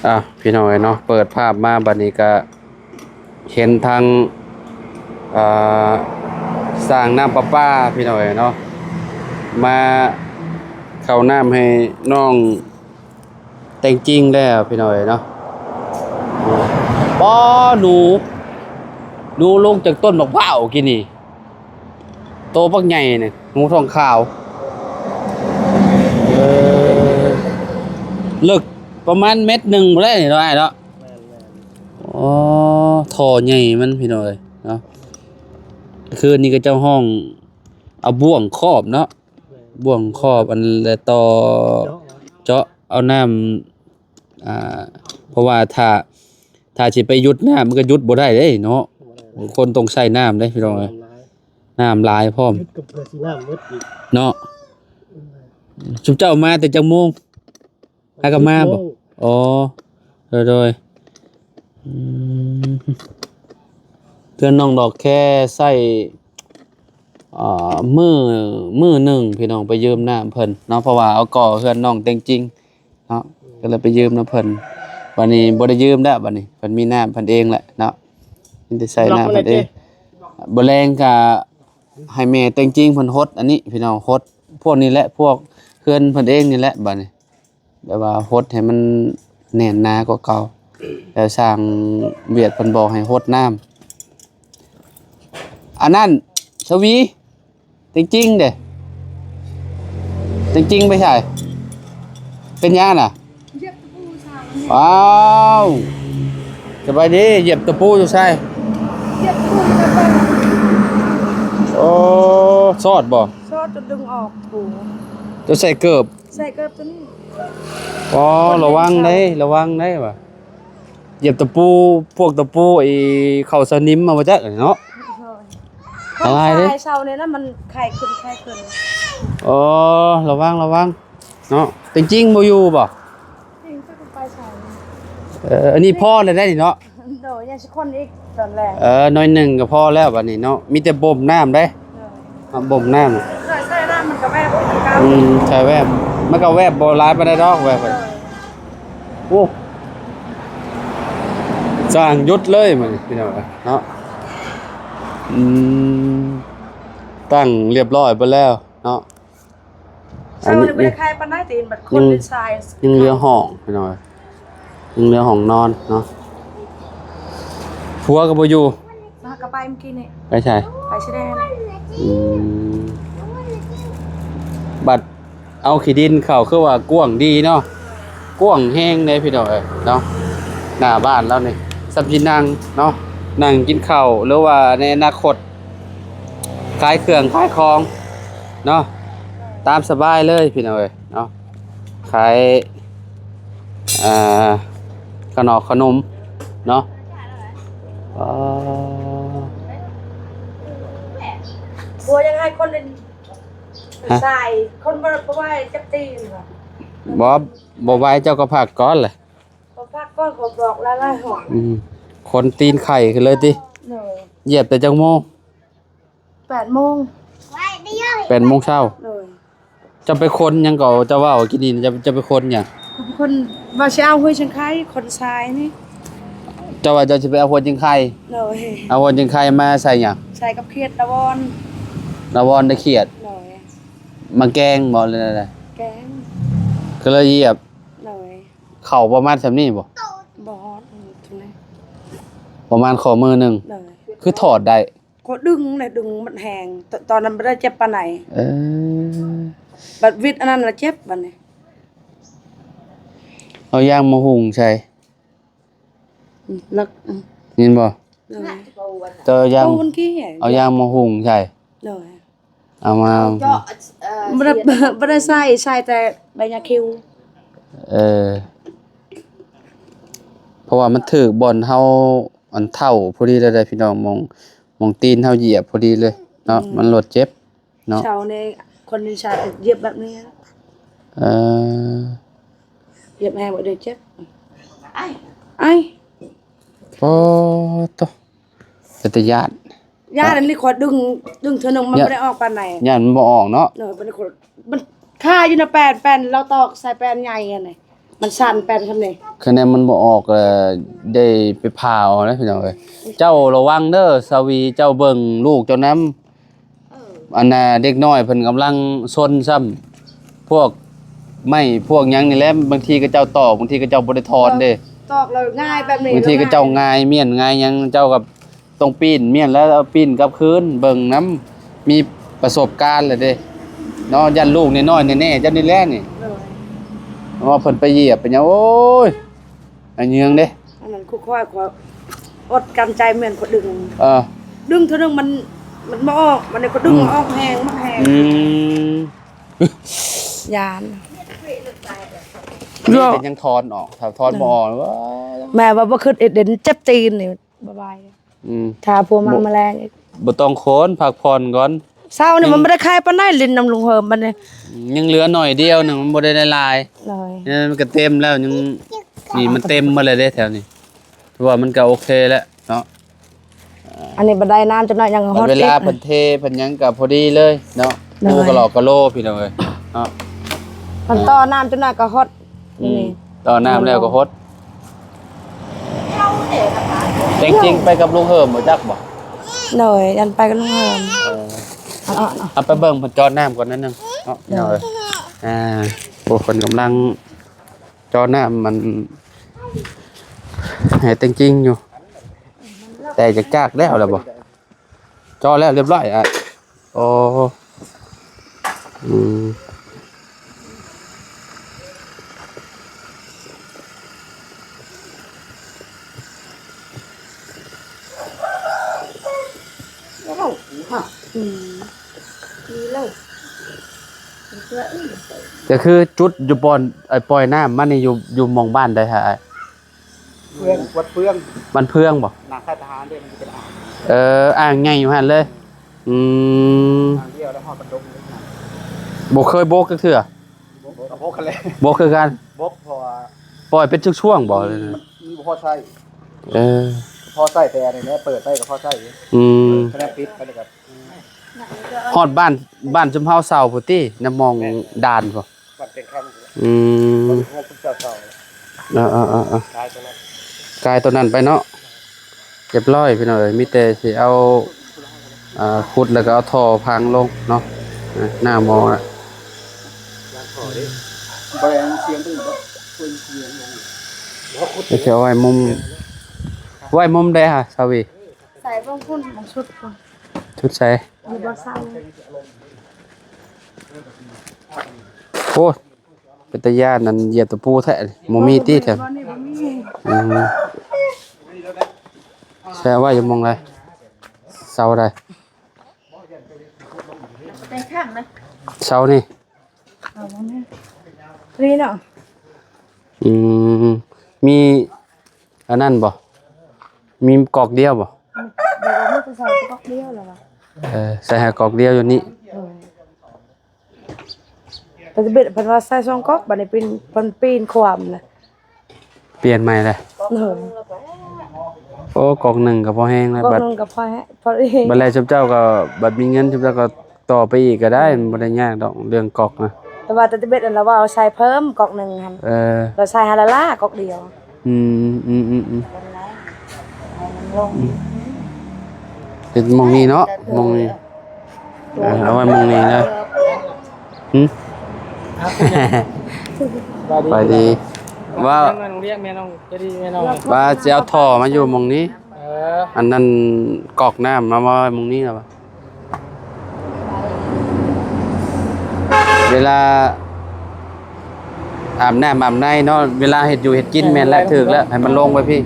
ອ່ະ ພີ່ນ້ອງເອີຍເນາະ ເປີດພາບມາບັດນີ້ກະເຫັນທາງ ເອີ ສ້າງນ້ຳປະປາ ພີ່ນ້ອງເອີຍເນາະ ມາເຂົ້ານ້ຳໃຫ້ນ້ອງແຕງຈິງແລ້ວ ພີ່ນ້ອງເອີຍເນາະ. ປໍ ໜູ ໜູລົງຈາກຕົ້ນບັກພ້າວກີ້ນີ້. ໂຕບັກໃຫຍ່ນີ້ ຫູທອງຂາວ. ເອີ ເລິກປະມານແມັດໜຶ່ງພຸ້ນແຫຼະນີ້ເນາະ ອ້າຍເນາະ. ແມ່ນໆ ອໍ ທໍ່ໃຫຍ່ມັນ ພີ່ນ້ອງເອີຍເນາະ. ຄືນນີ້ເຂົາເຈົ້າຫ້ອງເອົາບ່ວງຄອບເນາະ ແມ່ນ ບ່ວງຄອບອັນ ແລະຕໍ່ ເຈາະ ເຈາະເອົານ້ຳ ອ່າ ເພາະວ່າຖ້າ ຖ້າຊິໄປຢຸດນ້ຳ ມັນກໍຢຸດບໍ່ໄດ້ເດ້ເນາະ. ບໍ່ໄດ້ ຄົນຕ້ອງໃຊ້ນ້ຳເດ້ພີ່ນ້ອງເອີຍ ນ້ຳຫຼາຍ ນ້ຳຫຼາຍພ້ອມ ຢຸດກໍເພື່ອຊິນ້ຳໝົດອີກເນາະ. ເອີ ຊຸມເຈົ້າມາແຕ່ຈັກໂມງ? ຫາກໍມາບໍ່? ສິບໂມງ. ອໍ ໂດຍໆ ອືມ ເພື່ອນນ້ອງດອກແຄໃຊ້ ເອີ ມື້ ມື້ໜຶ່ງ ພີ່ນ້ອງໄປຢືມນ້ຳເພິ່ນເນາະ ເພາະວ່າເອົາກໍ່ເຮືອນນ້ອງແຕງຈິງ ເນາະ ກໍເລີຍໄປຢືມນຳເພິ່ນ. ບັດນີ້ບໍ່ໄດ້ຢືມແລ້ວ ບັດນີ້ເພິ່ນມີນ້ຳເພິ່ນເອງແຫຼະເນາະ ມີແຕ່ໃຊ້ນ້ຳເພິ່ນເອງ. ບໍ່ແລງກໍໃຫ້ແມ່ແຕງຈິງເພິ່ນຫົດອັນນີ້ ພີ່ນ້ອງ ຫົດພວກນີ້ແຫຼະ ພວກເຮືອນເພິ່ນເອງນີ້ແຫຼະ. ບັດນີ້ແບບວ່າຫົດໃຫ້ມັນແໜ້ນໜາກວ່າເກົ່າ ແລ້ວຊ່າງວຽດເພິ່ນບອກໃຫ້ຫົດນ້ຳ. ອັນນັ້ນ ສະຫວີ ແຕງຈິງເດ້ ແຕງຈິງໄປໃສ? ເປັນຫຍັງນະ? ຢຽບຕະປູໃສ່. ອ້າວ ສະບາຍດີ ຢຽບຕະປູຢູ່ໃສ? ຢຽບຕະປູຢູ່ໃນບ້ານ. ໂອ້ ຊອດບໍ່? ຊອດຈົນດຶງອອກ. ໂອ້ ເຈົ້າໃສ່ເກີບ? ໃສ່ເກີບຕົວນີ້. ອໍ ລະວັງເດ້ ລະວັງເດ້ວ່າ ຢຽບຕະປູ ພວກຕະປູໄອ້ເຂົ້າສະໜິມມາບໍ່ຈັກເນາະ. ໂດຍ ອັນຕະລາຍເດ້ ເສົານີ້ນະ ມັນໄຄຂຶ້ນ ໄຄຂຶ້ນ. ໂອ້ ລະວັງ ລະວັງເນາະ. ແຕງຈິງບໍ່ຢູ່ບໍ່? ຈິງຈັກໄປໃສ. ເອີ ອັນນີ້ພໍແລ້ວໄດ໋ນີ້ເນາະ. ໂດຍ ຍັງຊິຄົນອີກຕອນແລກ. ເອີ ໜ້ອຍໜຶ່ງກໍພໍແລ້ວບັດນີ້ເນາະ ມີແຕ່ບົ່ມນ້ຳເດ້. ໂດຍ ອ່ະ ບົ່ມນ້ຳ ໃສ່ນ້ຳມັນກໍແວບຄືກັນ. ອືມ ໃສ່ແວບ ມັນກໍແວບບໍ່ຫຼາຍປານໃດດອກ ແວບ. ໂດຍ ໂອ້ ສ້າງຢຸດເລີຍມື້ນີ້ ພີ່ນ້ອງເນາະ. ອືມ ຕັ້ງຮຽບຮ້ອຍເບິດແລ້ວເນາະ. ອັນນີ້ ເຊົ້ານີ້ບໍ່ໄດ້ໄຄປານໃດຕີນ ບັດຄົນ ຍັງ ເປັນຊາຍ ຍັງເຫຼືອຫ້ອງພີ່ນ້ອງ ຍັງເຫຼືອຫ້ອງນອນເນາະ. ຜົວກໍບໍ່ຢູ່ ມາກໍໄປມື້ກີ້ນີ້. ໄປໃສ? ໄປຊະແດງ. ອືມ ບັດເອົາຂີ້ດິນເຂົ້າ ຄືວ່າກວ້າງດີເນາະ ກວ້າງແຮງເດ້ພີ່ນ້ອງເອີຍເນາະ. ໜ້າບ້ານລາວນີ້ ສ່ຳຊິນັ່ງເນາະ ນັ່ງກິນເຂົ້າ ຫຼືວ່າໃນອະນາຄົດ ຂາຍເຄື່ອງຂາຍຂອງເນາະ ຕາມສະບາຍເລີຍພີ່ນ້ອງເອີຍເນາະ. ຂາຍ ອ່າ ຂະໜອກຂະໜົມເນາະ. ອໍ ຜົວຍັງໃຫ້ຄົນເປັນ ຮະ ຊາຍ ຄົນບໍ່ ບໍ່ໄຫວຈັບຕີນ. ບໍ່ ບໍ່ໄຫວເຈົ້າກໍພັກກ່ອນແຫຼະ. ຂໍພັກກ່ອນ ຂໍບອກຫຼາຍໆຮອບ. ອືມ ຄົນຕີນໄຂ້ຂຶ້ນເລີຍຕິ? ໂດຍ. ຢຽບແຕ່ຈັກໂມງ? ແປດໂມງ ແປດໂມງເຊົ້າ. ໂດຍ. ເຈົ້າໄປຂົນຫຍັງກໍ ເຈົ້າເວົ້າກີ້ນີ້ ເຈົ້າ ເຈົ້າໄປຂົນຫຍັງ? ຂົນ ວ່າຊິເອົາຫ້ວຍຊຽງໄຄ ຂົນຊາຍນີ້. ເຈົ້າວ່າເຈົ້າຊິໄປເອົາຫ້ວຍຊຽງໄຄ? ໂດຍ. ເອົາຫ້ວຍຊຽງໄຄມາໃສ່ຫຍັງ? ໃສ່ກັບຂຽດລະວອນ. ລະວອນໄດ້ຂຽດ? ໂດຍ. ມາແກງບໍ່ ຫຼືແນວໃດ? ແກງ. ກໍເລີຍຢຽບ. ໂດຍ. ເຂົ້າປະມານສ່ຳນີ້ບໍ່? ບໍ່ຮອດເຖິງນີ້ ປະມານຂໍ້ມືໜຶ່ງ. ໂດຍ. ຄືຖອດໄດ້? ກໍດຶງແຫຼະ ດຶງມັນແຮງ ຕ- ຕອນນັ້ນບໍ່ໄດ້ເຈັບປານໃດ. ເອີ ບັດວິດອັນນັ້ນລະເຈັບບັດນີ້. ເອົາຢາງມາຫຸງໃສ່ ອືມ ແລ້ວ ອືມ ເຫັນບໍ່? ໂດຍ. ເຈົ້າເອົາຢາງ ເອົາຢາງມາຫຸງໃສ່. ໂດຍ. ເອົາມາ ເຈາະ ເອີ ບໍ່ໄດ້ ບໍ່ໄດ້ໃສ່ ໃສ່ແຕ່ໃບຫຍ້າຄິວ. ເອີ ເພາະວ່າມັນຖືກບ່ອນເຮົາ ອັນ ເທົ້າພໍດີເລີຍເດ້ພີ່ນ້ອງ ໝ່ອງ ໝ່ອງຕີນເຮົາຢຽບພໍດີເລີຍເນາະ. ອືມ ມັນໂລດເຈັບເນາະ. ເຊົານີ້ຄົນນີ້ຊາຢຽບແບບນີ້. ເອີ ຢຽບແຮງບໍ່ໄດ້ເຈັບ. ໄອ້ ໂອ້ໂຕ ເປັນຕາຢ້ານ. ຢ້ານອັນນີ້ຂ້ອຍດຶງ ດຶງເທື່ອໜຶ່ງມັນ ຢ້ານ ບໍ່ໄດ້ອອກປານໃດ. ຢ້ານມັນບໍ່ອອກເນາະ. ເອີ ມັນ ມັນຄາຢູ່ນະແປ້ນ ແປ້ນລາວຕອກໃສ່ແປ້ນໃຫຍ່ຫັ້ນນະ. ມັນສັ່ນແປນຊ່ຳນີ້ ຄະແນນມັນບໍ່ອອກ ເອີ ໄດ້ໄປຜ່າເອົານະພີ່ນ້ອງເອີຍ. ເຈົ້າລະວັງເດີ ສາວີ ເຈົ້າເບິ່ງລູກເຈົ້ານຳ. ເອີ ອັນນ່າ ເດັກນ້ອຍເພິ່ນກຳລັງຊົນຊ້ຳ ພວກໄມ້ພວກຫຍັງນີ້ແຫຼະ ບາງທີເຂົາເຈົ້າຕອກ ບາງທີເຂົາເຈົ້າບໍ່ໄດ້ຖອນເດ້ ຕອກແລ້ວງ່າຍແບບນີ້ ບາງທີເຂົາເຈົ້າງ່າຍ ມ້ຽນງ່າຍຫຍັງ ເຈົ້າກໍ ຕ້ອງປີ້ນມ້ຽນແລ້ວ ເອົາປີ້ນກັບຄືນ ເບິ່ງນຳ ມີປະສົບການແລ້ວເດ້ເນາະ. ຢ້ານລູກນ້ອຍໆແນ່ໆ ເຈົ້ານີ້ແຫຼະນີ້ ໂດຍ ເພາະວ່າເພິ່ນໄປຢຽບໄປຫຍັງ ໂອ້ຍ ອັນເຍືອງເດ້ ອັນນັ້ນຄືຂ້ອຍ ຂ້ອຍອົດກັ້ນໃຈ ແມ່ນຂ້ອຍດຶງ ເອີ ດຶງເທື່ອໜຶ່ງມັນ ມັນບໍ່ອອກ ບັດນີ້ຂ້ອຍດຶງ ອືມ ອອກແຮງ ມັນແຮງ ອືມ ຢ້ານ ນີ້ເປັນຫຍັງຖອນອອກ ຖ້າຖອນບໍ່ອອກ ແມ່ວ່າບໍ່ຄິດເຮັດເດັ່ນ ເຈັບຕີນນີ້ ບໍ່ໄຫວ ອືມ ຖ້າຜົວມາມື້ແລງອີກ ບໍ່ຕ້ອງໂຄນ ພັກຜ່ອນກ່ອນ. ເຊົ້ານີ້ມັນບໍ່ໄດ້ໄຄປານໃດ ຫຼິ້ນນຳລຸງເຮີມບັດນີ້ ຍັງເຫຼືອໜ້ອຍດຽວໜຶ່ງ ມັນບໍ່ໄດ້ຫຼາຍ ໂດຍ ເອີ ມັນກໍເຕັມແລ້ວ ຍັງ ນີ້ມັນເຕັມໝົດແລ້ວເດ້ແຖວນີ້ ຖືວ່າມັນກໍໂອເຄແລ້ວເນາະ. ອັນນີ້ບັນໄດນ້ຳຈັກໜ້ອຍຍັງຮອດ ເວລາເພິ່ນເທເພິ່ນຫຍັງກໍພໍດີເລີຍເນາະ ໂດຍ ໂອ້ ກະຫຼອກກະໂລພີ່ນ້ອງເອີຍເນາະ ມັນຕໍ່ນ້ຳຈັກໜ້ອຍກໍຮອດ ອືມ ນີ້ ຕໍ່ນ້ຳແລ້ວກໍຫົດ. ແຕ່ງຈິງໄປກັບລຸງເຮີມບໍ່ຈັກບໍ່? ໂດຍ ອັນໄປກັບລຸງເຮີມ ເອີ ເອົາ ເອົາ ເອົາ ເອົາໄປເບິ່ງເພິ່ນເຈາະນ້ຳກ່ອນໜ້ອຍໜຶ່ງເນາະ ພີ່ນ້ອງເອີຍ ໂດຍ ອ່າ ໂອ້ ເພິ່ນກຳລັງເຈາະນ້ຳມັນໃຫ້ແຕ່ງຈິງຢູ່ ແຕ່ຈາກໆແລ້ວລະບໍ່? ເຈາະແລ້ວຮຽບຮ້ອຍ ອ້າຍ. ໂອ້ ອືມ ອືມ ກໍຄືຈຸດຢູ່ບ່ອນ ໄອ້ ປ່ອຍນ້ຳມັນນີ້ ຢູ່ ຢູ່ໝ່ອງບ້ານໃດຫະອ້າຍ? ເຟືອງ ວັດເຟືອງ ບ້ານເຟືອງບໍ່? ໜ້າຄ້າຍທະຫານເດ້ ມັນຈະເປັນອ່າງ ເອີ ອ່າງໃຫຍ່ຢູ່ຫັ້ນເລີຍ ອືມ ອ່າງດຽວແລ້ວຮອດບັນດົງເລີຍ ບໍ່ເຄີຍບົກຈັກເທື່ອ ບົກ ກໍບົກຫັ້ນແຫຼະ ບົກຄືກັນ ບົກ ເພາະວ່າປ່ອຍເປັນຊ່ວງໆບໍ່? ມັນ ມັນບໍ່ພໍໃຊ້ ເອີ ພໍໃຊ້ແຕ່ອັນນີ້ແຫຼະ ເປີດໄປກໍພໍໃຊ້ຢູ່ ອືມ ຄະແນນປິດໄປແລ້ວກໍ ຮອດບ້ານ ບ້ານຊຸມເຮົາເຊົ່າພຸ້ນຕິ ນຳໝ່ອງດ່ານພຸ້ນ ບ້ານແກງຄຳ ອືມ ເຮືອນຊຸມເຈົ້າເຊົ່າ ເອີໆໆໆ ກາຍຕົວນັ້ນ ກາຍຕົວນັ້ນໄປເນາະ ຮຽບຮ້ອຍພີ່ນ້ອງເອີຍ ມີແຕ່ຊິເອົາ ອ່າ ຂຸດແລ້ວກໍເອົາທໍ່ພັງລົງເນາະ ອ່າ ໜ້າໝໍ້ນະ ບໍ່ໄດ້ຍິນສຽງຕົວນີ້ບໍ່? ເພິ່ນສຽງລົງ ດຽວຊິເອົາໄວ້ມຸມ ໄວ້ມຸມໃດຫະ ສາວີ? ໃສ່ເບິ່ງພຸ້ນ ມັນສຸດພຸ້ນ ສຸດໃສ? ຢູ່ບໍ່ເຊົາ ໂອ້ ເປັນຕາຢ້ານ ອັນຢຽບຕະປູແທ້ ບໍ່ມີຕິແຖວ ບໍ່ມີ ອືມ ໃສ່ໄວ້ຢູ່ໝ່ອງໃດ? ເສົາໃດ? ໃນຂ້າງນະ ເສົານີ້ ເອົາມານີ້ ນີ້ເນາະ ອືມ ມີອັນນັ້ນບໍ່? ມີກອກດຽວບໍ່? ບໍ່ ມີແຕ່ໃສ່ກອກດຽວແລ້ວວ່າ ເອີ ໃສ່ໃຫ້ກອກດຽວຢູ່ນີ້ ໂດຍ ປະຕິເບັດເພິ່ນວ່າໃສ່ສອງກອກ ບັດນີ້ປີນ ເພິ່ນປີນຄວາມນະ ປ່ຽນໃໝ່ແລ້ວ ໂດຍ ໂອ້ ກອກໜຶ່ງກໍພໍແຮງແລ້ວ ກອກ ບັດ ໜຶ່ງກໍພໍແຮງ ພໍດີ ບັດແລ້ວຊຸມເຈົ້າກໍ ບັດມີເງິນ ຊຸມເຈົ້າກໍຕໍ່ໄປອີກກໍໄດ້ ອືມ ມັນບໍ່ໄດ້ຍາກດອກເລື່ອງກອກນະ ແຕ່ວ່າປະຕິເບັດນັ້ນລະວ່າເອົາໃສ່ເພີ່ມກອກໜຶ່ງຫັ້ນ ເອີ ລະໃສ່ໃຫ້ລະລາກອກດຽວ ອືມ ອືມ ອືມ ອືມ ໃຫ້ມັນລົງ ເຮັດໝ່ອງນີ້ເນາະ ເອີ ໝ່ອງນີ້ ເອີ ເອົາໄວ້ໝ່ອງນີ້ເດີ ຫຶ ສະບາຍດີ ວ່າ ແມ່ນ້ອງລຽກແມ່ນ້ອງ ຈະດີແມ່ນ້ອງ ວ່າຊິເອົາທໍ່ມາຢູ່ໝ່ອງນີ້ ເອີ ອັນນັ້ນກອກນ້ຳມາໄວ້ໝ່ອງນີ້ລະວ່າ ເວລາອາບນ້ຳອາບໃນເນາະ ເວລາເຮັດຢູ່ເຮັດກິນ ແມ່ນແລ້ວ ຖືກແລ້ວ ໃຫ້ມັນລົງໄປພີ້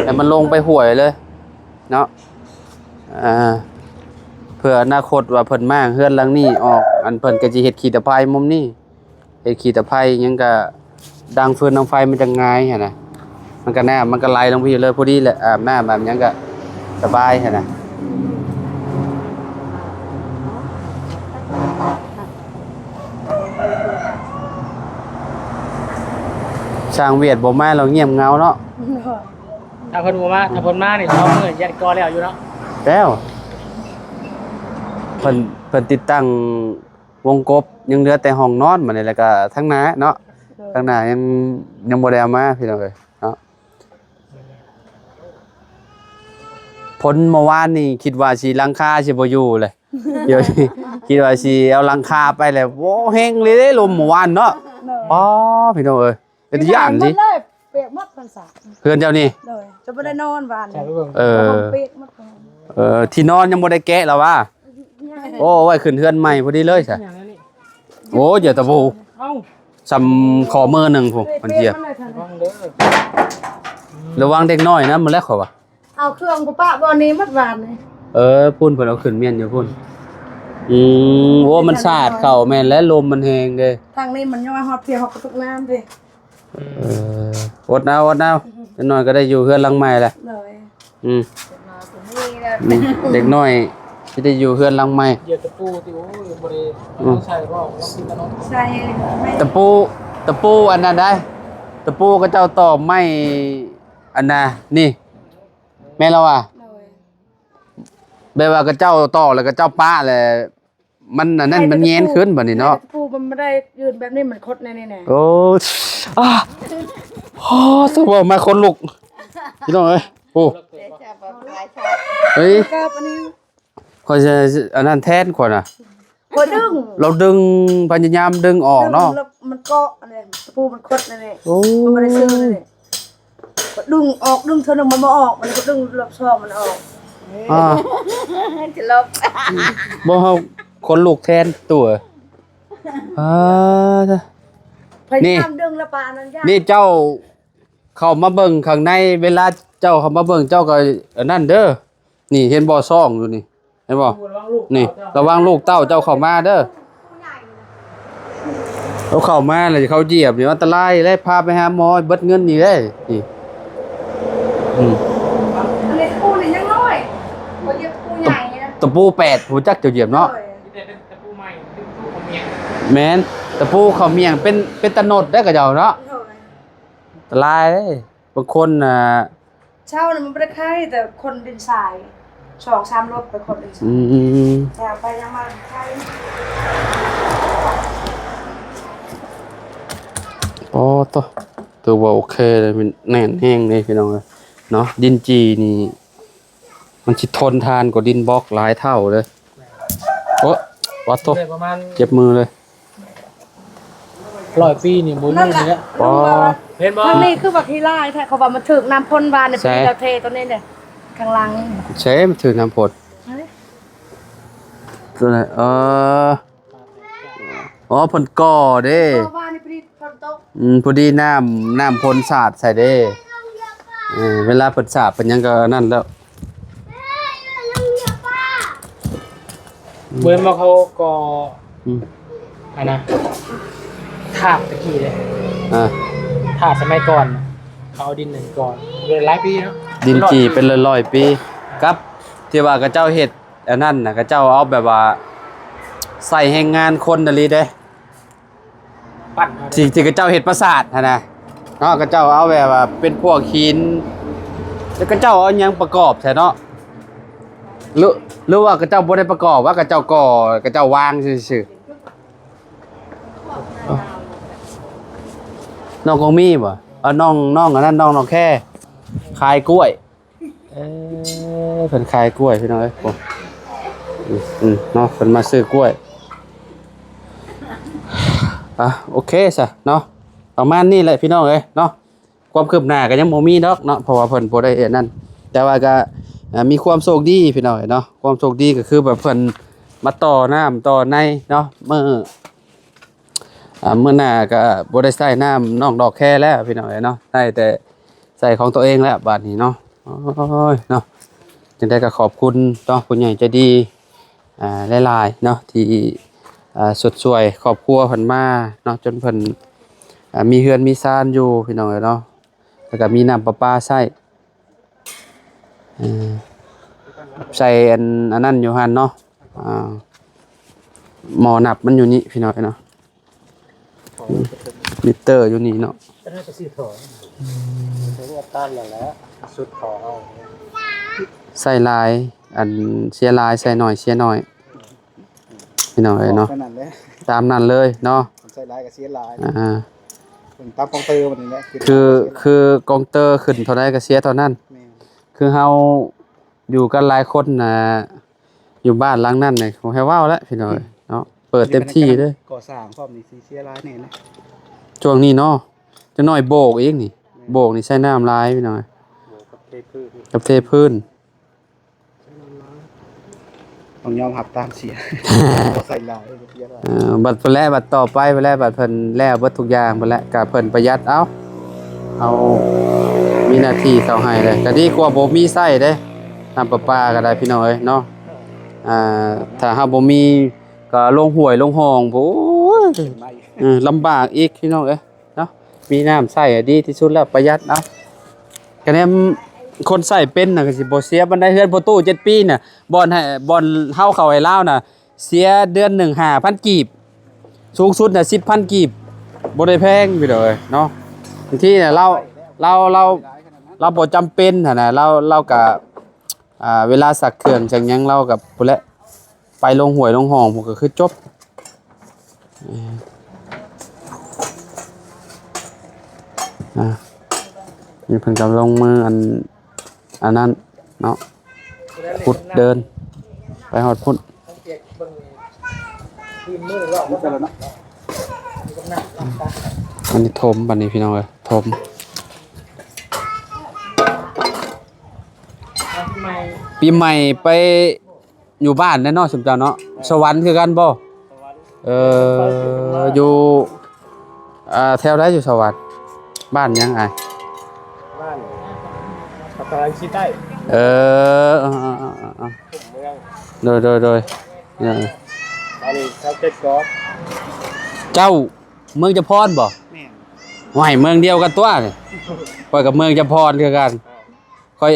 ໃຫ້ມັນລົງໄປຫ້ວຍເລີຍເນາະ ອ່າ ເພື່ອອະນາຄົດວ່າເພິ່ນມ້າງເຮືອນຫຼັງນີ້ອອກ ອັນເພິ່ນກໍຊິເຮັດຂີ້ຕະໄພມຸມນີ້ ເຮັດຂີ້ຕະໄພຫຍັງກະດັງຟືນດັງໄຟມັນຈັ່ງງ່າຍຫັ້ນນະ ມັນກະນ້ຳມັນກະໄຫຼລົງພີ້ເລີຍ ພໍດີແຫຼະ ອາບນ້ຳອາບຫຍັງກະສະບາຍຫັ້ນນະ ຊ່າງວຽດບໍ່ມາແລ້ວງຽບເຫງົາເນາະ ຖ້າເພິ່ນບໍ່ມາ ຖ້າເພິ່ນມານີ້ສອງມື້ຍັດກໍແລ້ວຢູ່ເນາະ ແລ້ວ ເພິ່ນ ເພິ່ນຕິດຕັ້ງ ວົງກົບ ຍັງເຫຼືອແຕ່ຫ້ອງນອນ ບາດນີ້ແລ້ວກໍທາງໜ້າເນາະ ທາງໜ້າຍັງ ຍັງບໍ່ໄດ້ເອົາມາພີ່ນ້ອງເອີຍເນາະ. ຝົນເມື່ອວານນີ້ຄິດວ່າຊິ ຫຼັງຄາຊິບໍ່ຢູ່ເລີຍ ດຽວນີ້ຄິດວ່າຊິເອົາຫຼັງຄາໄປແລ້ວ. ໂອ້ ແຮງເລີຍເດ້ລົມເມື່ອວານເນາະ. ໂດຍ ອໍ ພີ່ນ້ອງເອີຍ ເປັນຢ້ານເລີຍ ເປີຍກໝົດ ເຮືອນເຈົ້ານີ້. ໂດຍ ຈະບໍ່ໄດ້ນອນວານນີ້. ເອີ ເປີຍກໝົດ. ເອີ ທີ່ນອນຍັງບໍ່ໄດ້ແກະລະຫວາ? ໂອ້ ໄວ້ຂຶ້ນເຮືອນໃໝ່ພໍດີເລີຍຊະ. ໂອ້ ຢ່າຕະໂບ ສ່ຳຂໍ້ມືໜຶ່ງພຸ້ນ ມັນຈຽບ. ລະວັງເດັກນ້ອຍນຳ ມື້ແລກຂ້ອຍວ່າ ເອົາເຄື່ອງໄປປະບ່ອນນີ້ໝົດວານນີ້. ເອີ ພຸ້ນເພິ່ນເອົາຂຶ້ນ ແມ່ນຢູ່ພຸ້ນ. ອືມ ໂອ້ ມັນສາດເຂົ້າ. ແມ່ນແຫຼະ ລົມມັນແຮງເດ້. ທາງນີ້ມັນຍ້ອຍຮອດພຽງຮອດກະຕຸກນ້ຳເດ້. ເອີ ອົດເອົາ ອົດເອົາ ຈັກໜ້ອຍກໍໄດ້ຢູ່ເຮືອນຫຼັງໃໝ່ແຫຼະ. ໂດຍ ອືມ ເດັກນ້ອຍຊິໄດ້ຢູ່ເຮືອນຫຼັງໃໝ່. ຢຽບຕະປູຕິ ໂອ້ຍ ບໍ່ໄດ້ ອືມ ໃສ່ບໍ່ ໃສ່ ຕະປູ ຕະປູອັນນັ້ນໄດ໋ ຕະປູເຂົາເຈົ້າຕອກໄມ້ອັນນ່ານີ້ ແມ່ນລະຫວາ? ໂດຍ ແບບວ່າເຂົາເຈົ້າຕອກແລ້ວເຂົາເຈົ້າປະແລ້ວ ມັນອັນນັ້ນ ມັນແຍງຂຶ້ນບັດນີ້ເນາະ. ຕະປູມັນບໍ່ໄດ້ຢືນແບບນີ້ ມັນຄົດແນວນີ້ແນ່. ໂອ້ ອາ ໂອ້ ເວົ້າມາຂົນລຸກ ພີ່ນ້ອງເອີຍ. ໂອ້ ເອີຍ ຂ້ອຍຊິອັນນັ້ນແທນຂ້ອຍນະ. ຂ້ອຍດຶງ ລາວດຶງ ພະຍາຍາມດຶງອອກເນາະ. ມັນເກາະອັນນີ້ ຕະປູມັນຄົດແນວນີ້. ໂອ້ ມັນບໍ່ໄດ້ຊື່ແນວນີ້. ກໍດຶງອອກ ດຶງເທື່ອໜຶ່ງມັນບໍ່ອອກ ມັນກໍດຶງລອບສອງມັນອອກ. ອ່າ ຈະລົບ ບໍ່ ເຮົາຂົນລຸກແທນຕົວ. ອ່າ ພະຍາຍາມດຶງລະປານນັ້ນຍາກ. ນີ້ເຈົ້າເຂົ້າມາເບິ່ງຂ້າງໃນ ເວລາເຈົ້າເຂົ້າມາເບິ່ງ ເຈົ້າກໍອັນນັ້ນເດີ. ນີ້ເຫັນບໍ່ ຊ່ອງຢູ່ນີ້ ເຫັນບໍ່? ນີ້ ລະວັງລູກເຕົ້າເຈົ້າເຂົ້າມາເດີ. ເຂົາເຂົ້າມາແລ້ວເຂົາຢຽບນີ້ອັນຕະລາຍເດ້ ພາໄປຫາໝໍເບິດເງິນນີ້ເດ້. ນີ້ ອືມ ອັນນີ້ຕະປູນີ້ຍັງນ້ອຍ ບໍ່ຢຽບຕະປູໃຫຍ່ນະ. ຕະປູແປດ ຮູ້ຈັກເຈົ້າຢຽບເນາະ. ໂດຍ ມີແຕ່ເປັນຕະປູໃໝ່ ຕະປູເຂົ້າໝ້ຽງ. ແມ່ນ ຕະປູເຂົ້າໝ້ຽງ ເປັນ ເປັນຕະໜົດໄດ໋ເຂົາເຈົ້າເນາະ. ໂດຍ ອັນຕະລາຍເດ້. ບາງຄົນນະ ເຊົ້ານີ້ມັນບໍ່ໄດ້ໄຄ ແຕ່ຂົນດິນຊາຍ ສອງສາມລົດໄປຂົນດິນຊາຍ. ອືມ ຍ່າງໄປຍ່າງມາໄຄ. ໂອ້ ໂຕ ຖືວ່າໂອເຄເລີຍ ມັນແໜ້ນແຮງເລີຍພີ່ນ້ອງເອີຍເນາະ. ດິນຈີ່ນີ້ ມັນຊິທົນທານກວ່າດິນບລັອກຫຼາຍເທົ່າເລີຍ. ໂອ້ ປາດໂທ້ ເຈັບມືເລີຍ. ຮ້ອຍປີນີ້ບໍ່ມີແລ້ວ. ເຫັນບໍ່? ທາງນີ້ຄືວ່າຂີ້ຫຼາຍແທ້ ເຂົາວ່າມັນຖືກນ້ຳຝົນວານນີ້. ໃສ? ເປັນແຖວເທຕົວນີ້ເດ້ ຂ້າງຫຼັງ. ໃສ ມັນຖືກນ້ຳຝົນ? ຕົວນັ້ນ ເອີ ອໍ ເພິ່ນກໍ່ເດ້. ອືມ ພໍດີນ້ຳ ນ້ຳຝົນສາດໃສ່ເດ້. ເອີ ເວລາເພິ່ນສາດເພິ່ນຫຍັງກໍອັນນັ້ນແລ້ວ. ເບິ່ງວ່າເຂົາກໍ ອືມ ອັນນະ ທາດຕະກີ້ເດ້. ອ່າ ທາດສະໄໝກ່ອນ ເຂົາເອົາດິນນັ້ນກ່ອນ ເປັນຫຼາຍປີເນາະ. ດິນຈີ່ເປັນຮ້ອຍໆປີ ກັບທີ່ວ່າເຂົາເຈົ້າເຮັດ ອັນນັ້ນນະ ເຂົາເຈົ້າເອົາແບບວ່າໃສ່ແຮງງານຄົນອີ່ຫຼີເດ້ ທີ່ ທີ່ເຂົາເຈົ້າເຮັດປາສາດຫັ້ນນະເນາະ. ເຂົາເຈົ້າເອົາແບບວ່າເປັນພວກຫີນ ແລ້ວເຂົາເຈົ້າເອົາຫຍັງປະກອບໃສ່ເນາະ ຫຼື ຫຼືວ່າເຂົາເຈົ້າບໍ່ໄດ້ປະກອບ ວ່າເຂົາເຈົ້າກໍ່ ເຂົາເຈົ້າວາງຊື່ໆ. ນ້ອງກອງມີບໍ່? ເອົາ ນ້ອງ ນ້ອງອັນນັ້ນ ນ້ອງ ນ້ອງແຄ ຂາຍກ້ວຍ. ເອີ ເພິ່ນຂາຍກ້ວຍພີ່ນ້ອງເອີຍ. ໂອ້ ອືມ ເນາະ ເພິ່ນມາຊື້ກ້ວຍ. ອ່ະ ໂອເຄຊະເນາະ ປະມານນີ້ແຫຼະພີ່ນ້ອງເອີຍເນາະ. ຄວາມຄືບໜ້າກໍຍັງບໍ່ມີດອກເນາະ ເພາະວ່າເພິ່ນບໍ່ໄດ້ອັນນັ້ນ ແຕ່ວ່າກໍ ເອີ ມີຄວາມໂຊກດີພີ່ນ້ອງເອີຍເນາະ. ຄວາມໂຊກດີກໍຄືແບບເພິ່ນມາຕໍ່ນ້ຳຕໍ່ໃນເນາະ. ມື້ ອ່າ ມື້ໜ້າກໍບໍ່ໄດ້ໃຊ້ນ້ຳນ້ອງດອກແຄແລ້ວພີ່ນ້ອງເອີຍເນາະ ໃຊ້ແຕ່ໃຊ້ຂອງຕົວເອງແລ້ວບາດນີ້ເນາະ. ໂອ້ຍເນາະ ຈັ່ງໃດກໍຂອບຄຸນເນາະ ຜູ້ໃຫຍ່ໃຈດີ ອ່າ ຫຼາຍໆເນາະ ທີ່ ອ່າ ຊົດຊ່ວຍຄອບຄົວເພິ່ນມາເນາະ ຈົນເພິ່ນ ອ່າ ມີເຮືອນມີຊານຢູ່ພີ່ນ້ອງເອີຍເນາະ ແລ້ວກໍມີນ້ຳປະປາໃຊ້. ເອີ ໃສ່ອັນ ອັນນັ້ນຢູ່ຫັ້ນເນາະ ອ່າ ໝໍ້ນັບມັນຢູ່ນີ້ພີ່ນ້ອງເນາະ ມິເຕີຢູ່ນີ້ເນາະ. ໃສ່ຫຼາຍ ອັນ ເສຍຫຼາຍ ໃສ່ໜ້ອຍ ເສຍໜ້ອຍ ພີ່ນ້ອງເອີຍເນາະ. ຕາມນັ້ນເລີຍເນາະ ໃສ່ຫຼາຍກໍເສຍຫຼາຍ. ອ່າ ຕາມກອງເຕີມັນນີ້ແຫຼະ ຄື ຄືກອງເຕີຂຶ້ນເທົ່າໃດກໍເສຍເທົ່ານັ້ນ. ແມ່ນ ຄືເຮົາຢູ່ກັນຫຼາຍຄົນນະ ຢູ່ບ້ານຫຼັງນັ້ນນີ້ ບໍ່ໃຫ້ເວົ້າແລ້ວພີ່ນ້ອງເອີຍເນາະ ເປີດເຕັມທີ່ເລີຍ. ກໍ່ສ້າງພ້ອມນີ້ຊິເສຍຫຼາຍແນ່ນະ ຊ່ວງນີ້ເນາະ. ຈັກໜ້ອຍໂບກອີກນີ້ ແມ່ນ ໂບກນີ້ໃຊ້ນ້ຳຫຼາຍພີ່ນ້ອງເອີຍ ໂບກກັບເທພື້ນ ກັບເທພື້ນ. ຕ້ອງຍອມຮັບຕາມເສຍ ໃສ່ຫຼາຍ ເອີ ບັດພຸ້ນແຫຼະ ບັດຕໍ່ໄປພຸ້ນແຫຼະ ບັດເພິ່ນແລ້ວເບິດທຸກຢ່າງພຸ້ນແຫຼະ ກະເພິ່ນປະຢັດເອົາ ເຮົາມີໜ້າທີ່ເຂົ້າໃຫ້ເລີຍ ກະດີກວ່າບໍ່ມີໃຊ້ເດ້ ນ້ຳປະປາກະໄດ້ພີ່ນ້ອງເອີຍເນາະ. ອ່າ ຖ້າເຮົາບໍ່ມີ ກໍລົງຫ້ວຍລົງຮ່ອງ ໂອ້ຍ ເອີ ລຳບາກອີກພີ່ນ້ອງເອີຍເນາະ. ມີນ້ຳໃຊ້ດີທີ່ສຸດແລ້ວ ປະຢັດເອົາ. ກະແນມຄົນໃຊ້ເປັນນະ ກໍຊິບໍ່ເສຍປານໃດ. ເຮືອນພໍ່ຕູ້ເຈັດປີນະ ບ່ອນໃຫ້ ບ່ອນເຮົາເຂົ້າໃຫ້ລາວນະ ເສຍເດືອນໜຶ່ງຫ້າພັນກີບ ສູງສຸດນະສິບພັນກີບ ບໍ່ໄດ້ແພງພີ່ນ້ອງເອີຍເນາະ. ບາງທີນະ ລາວ ລາວ ລາວ ລາວບໍ່ຈຳເປັນຫັ້ນນະ ລາວ ລາວກະ ອ່າ ເວລາຊັກເຄື່ອງຊັກຫຍັງ ລາວກະພຸ້ນແຫຼະ ໄປລົງຫ້ວຍລົງຮ່ອງພຸ້ນກໍຄືຈົບ. ເອີ ອ່າ ນີ້ເພິ່ນກຳລັງລົງມືອັນ ອັນນັ້ນເນາະ ຂຸດເດີນໄປຮອດພຸ້ນ. ອັນນີ້ຖົມ ບັດນີ້ພີ່ນ້ອງເອີຍ ຖົມ. ປີໃໝ່ໄປ ຢູ່ບ້ານແຫຼະເນາະ ຊຸມເຈົ້າເນາະ. ສະຫວັນຄືກັນບໍ່? ສະຫວັນ ເອີ ຢູ່ ອ່າ ແຖວໃດຢູ່ສະຫວັນ? ບ້ານຫຍັງອ້າຍ? ບ້ານປາກການຊີໃຕ້. ເອີ ເອີ ເອີ ເອີ ເອີ ເມືອງ ໂດຍ ໂດຍ ໂດຍ ເອີ ອັນນີ້ຊາວເຈັດກອກ. ເຈົ້າເມືອງຈຳພອນບໍ່? ແມ່ນ. ໂອ້ຍ ເມືອງດຽວກັນຕົວະນີ້ ຂ້ອຍກໍເມືອງຈຳພອນຄືກັນ. ຂ້ອຍ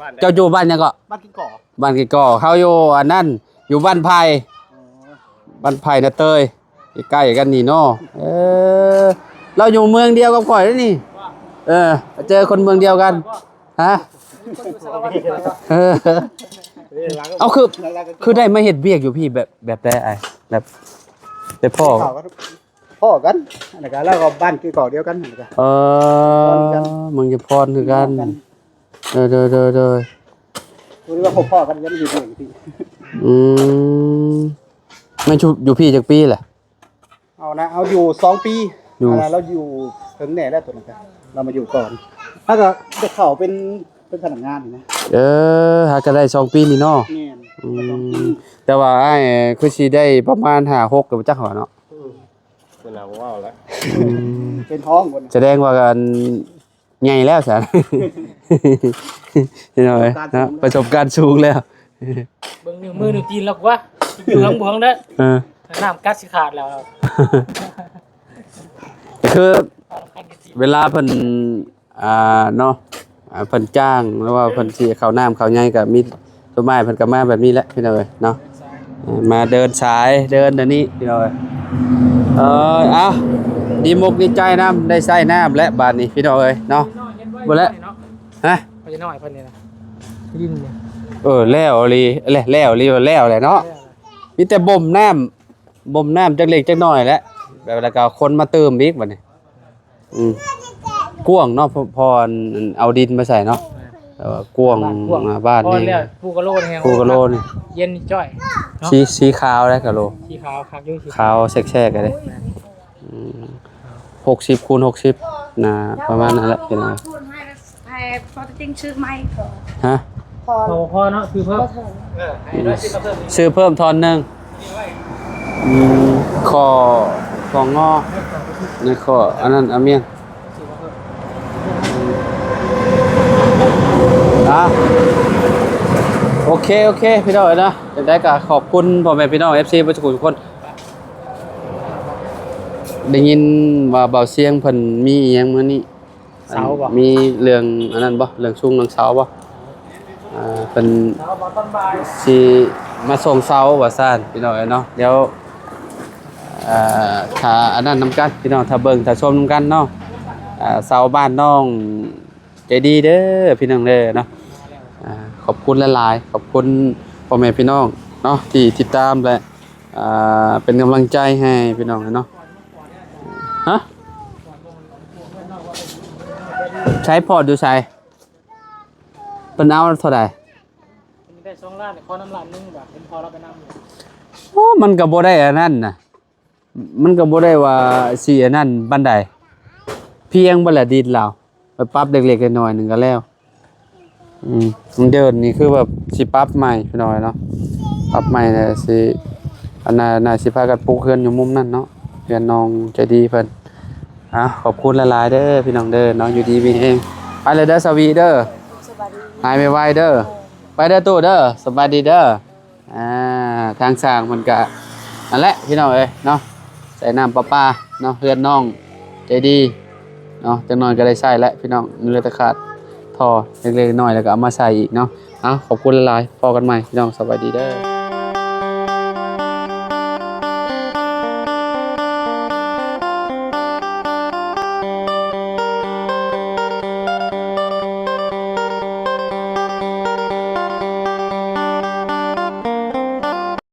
ບ້ານໃດ? ເຈົ້າຢູ່ບ້ານຫຍັງເກາະ? ບ້ານກິນກໍ ບ້ານກິນກໍ. ເຮົາຢູ່ອັນນັ້ນ ຢູ່ບ້ານໄຜ່ ອໍ ບ້ານໄຜ່ນາເຕີຍ ໃກ້ໆກັນນີ້ເນາະ. ເອີ ລາວຢູ່ເມືອງດຽວກັບຂ້ອຍເດ້ນີ້. ເອີ ເຈີຄົນເມືອງດຽວກັນ. ຮະ? ເອີ ເອົາ ຄື ຄືໄດ້ມາເຮັດວຽກຢູ່ພີ້ແບບ ແບບໃດອ້າຍ? ແບບໄດ້ພໍ້ ພໍ້ກັນ ອັນນັ້ນກະ ລາວກໍບ້ານຄືເກົ່າດຽວກັນ ອັນນັ້ນກະ. ເອີ ເມືອງຈຳພອນຄືກັນ. ເອີ ໂດຍ ໂດຍ ໂດຍ ໂດຍ ບໍ່ໄດ້ວ່າພໍ້ກັນ ຍັງຢູ່ເມືອງທີ່. ອືມ ແມ່ນຢູ່ ຢູ່ພີ້ຈັກປີແຫຼະ? ເອົານະ ເອົາຢູ່ສອງປີ. ຢູ່ ອັນນັ້ນລາວຢູ່ເຖິງແນ່ແລ້ວ ຕົວນັ້ນກະ ລາວມາຢູ່ກ່ອນ ແລ້ວກໍໄດ້ເຂົ້າເປັນ ເປັນພະນັກງານນະ. ເອີ ຫາກໍໄດ້ສອງປີນີ້ເນາະ. ແມ່ນ ອືມ ແຕ່ວ່າອ້າຍຄືຊິໄດ້ປະມານຫ້າຫົກ ກໍບໍ່ຈັກວ່າເນາະ. ເອີ ເພິ່ນເອົາເວົ້າແລ້ວ ອືມ ເປັນຫ້ອງພຸ້ນ ສະແດງວ່າອັນ ໃຫຍ່ແລ້ວຊັ້ນ ພີ່ນ້ອງເອີຍເນາະ ປະສົບການສູງແລ້ວ. ເບິ່ງນິ້ວມືນິ້ວຕີນລາວກວ່າ ຢູ່ທາງບວງເດີ ເອີ ນ້ຳກັດຊິຂາດແລ້ວ. ຄືເວລາເພິ່ນ ອ່າ ເນາະ ອ່າ ເພິ່ນຈ້າງ ຫຼືວ່າເພິ່ນຊິເຂົ້ານ້ຳເຂົ້າໃຍ ກໍມີ ສ່ວນມາກເພິ່ນກໍມາແບບນີ້ແຫຼະ ພີ່ນ້ອງເອີຍເນາະ. ເອີ ມາເດີນສາຍ ເດີນອັນນີ້ ພີ່ນ້ອງເອີຍ. ເອີ ເອົາ ດີມົກດີໃຈນຳ ໄດ້ໃຊ້ນ້ຳແລ້ວບາດນີ້ ພີ່ນ້ອງເອີຍເນາະ. ບໍ່ແລ້ວ ຮະ? ພະຍານ້ອຍເພິ່ນນີ້ນະ ດິນນີ້ ເອີ ແລ້ວອີ່ຫຼີ ແລ້ວ ແລ້ວອີ່ຫຼີ ແລ້ວແຫຼະເນາະ. ແລ້ວ ມີແຕ່ບົ່ມນ້ຳ ບົ່ມນ້ຳຈັກເລັກຈັກໜ້ອຍແຫຼະ ແບບ ແລ້ວກໍຄົນມາຕື່ມອີກບາດນີ້. ອືມ ກວ້າງເນາະ ພໍ ພໍອັນ ເອົາດິນມາໃສ່ເນາະ. ແມ່ນ ເອີ ກວ້າງ ບ້ານກວ້າງ ອ່າ ບ້ານນີ້ ພໍແລ້ວ ພູກະໂລນີ້ ພູກະໂລນີ້ ເຢັນຈ້ອຍເນາະ. ສີ ສີຂາວເດ້ກະໂລ ສີຂາວຄັກຢູ່ ສີຂາວແຊກໆເດ້. ແມ່ນ ອືມ ຫົກສິບຄູນຫົກສິບນະ ປະມານນັ້ນແຫຼະ ພີ່ນ້ອງ. ໃຫ້ ພໍຕົວຈິງຊື້ໃໝ່ ຮະ? ພໍ ພໍ ພໍເນາະ ຊື້ເພີ່ມ ບໍ່ເຖິງ ອືມ ຊື້ເພີ່ມທ່ອນໜຶ່ງ. ອືມ ຂໍ້ ຂໍ້ງໍ ໃນຂໍ້ອັນນັ້ນ ອາ ແມ່ນ ອ່າ ໂອເຄ ໂອເຄ ພີ່ນ້ອງເອີຍເນາະ. ຈັ່ງໃດກໍຂອບຄຸນພໍ່ແມ່ພີ່ນ້ອງ ເອັຟຊີ ເບິດທຸກຄົນ. ໄດ້ຍິນວ່າບ່າວຊຽງເພິ່ນມີອີ່ຫຍັງມື້ນີ້? ເສົາບໍ່? ມີເລື່ອງອັນນັ້ນບໍ່? ເລື່ອງສູງເລື່ອງເສົາບໍ່? ອ່າ ເພິ່ນ ເສົາບໍ່ ຕອນບ່າຍ ຊິມາສົ່ງເສົາວ່າຊັ້ນ ພີ່ນ້ອງເອີຍເນາະ. ດຽວ ອ່າ ຖ້າອັນນັ້ນນຳກັນ ພີ່ນ້ອງ ຖ້າເບິ່ງຖ້າຊົມນຳກັນເນາະ. ອ່າ ເສົາບ້ານນ້ອງໃຈດີເດີ ພີ່ນ້ອງເດີເນາະ. ອ່າ ຂອບຄຸນຫຼາຍໆ ຂອບຄຸນພໍ່ແມ່ພີ່ນ້ອງເນາະ ທີ່ຕິດຕາມ ແລະ ອ່າ ເປັນກຳລັງໃຈໃຫ້ ພີ່ນ້ອງເນາະ. ຮະ? ໃຊ້ພອດຢູ່ໃສ? ເພິ່ນເອົາເທົ່າໃດ? ໄດ້ສອງລ້ານ ຂໍນຳລ້ານໜຶ່ງ ວ່າເຫັນພໍ່ລາວໄປນຳຢູ່. ໂອ້ ມັນກໍບໍ່ໄດ້ອັນນັ້ນນະ ມັນກໍບໍ່ໄດ້ວ່າຊິອັນນັ້ນປານໃດ ພຽງບໍ່ລະດິນລາວ ໄປປັບເລັກໆນ້ອຍໆໜຶ່ງກໍແລ້ວ. ອືມ ເດີນນີ້ຄືແບບຊິປັບໃໝ່ພີ່ນ້ອງເນາະ ປັບໃໝ່ແລ້ວຊິ ອັນນ່າ ໜ້າຊິພາກັນປຸກເຮືອນຢູ່ມຸມນັ້ນເນາະ ເຮືອນນ້ອງໃຈດີເພິ່ນ. ອ່າ ຂອບຄຸນຫຼາຍໆເດີພີ່ນ້ອງເດີເນາະ ຢູ່ດີມີແຮງ. ໄປແລ້ວເດີສາວີເດີ ສະບາຍດີ ຫາຍໄວໆເດີ. ໄປເດີຕູ້ເດີ ສະບາຍດີເດີ. ອ່າ ທາງຊ່າງເພິ່ນກະ ນັ້ນແຫຼະພີ່ນ້ອງເອີຍເນາະ ໃສ່ນ້ຳປະປາເນາະ ເຮືອນນ້ອງໃຈດີເນາະ ຈັກໜ່ອຍກໍໄດ້ໃຊ້ແຫຼະພີ່ນ້ອງ ເຫຼືອແຕ່ຂາດທໍ່ເລັກໆນ້ອຍໆ ແລ້ວກໍເອົາມາໃສ່ອີກເນາະ. ເອົາ ຂອບຄຸນຫຼາຍໆ ພໍ້ກັນໃໝ່ພີ່ນ້ອງ ສະບາຍດີເດີ.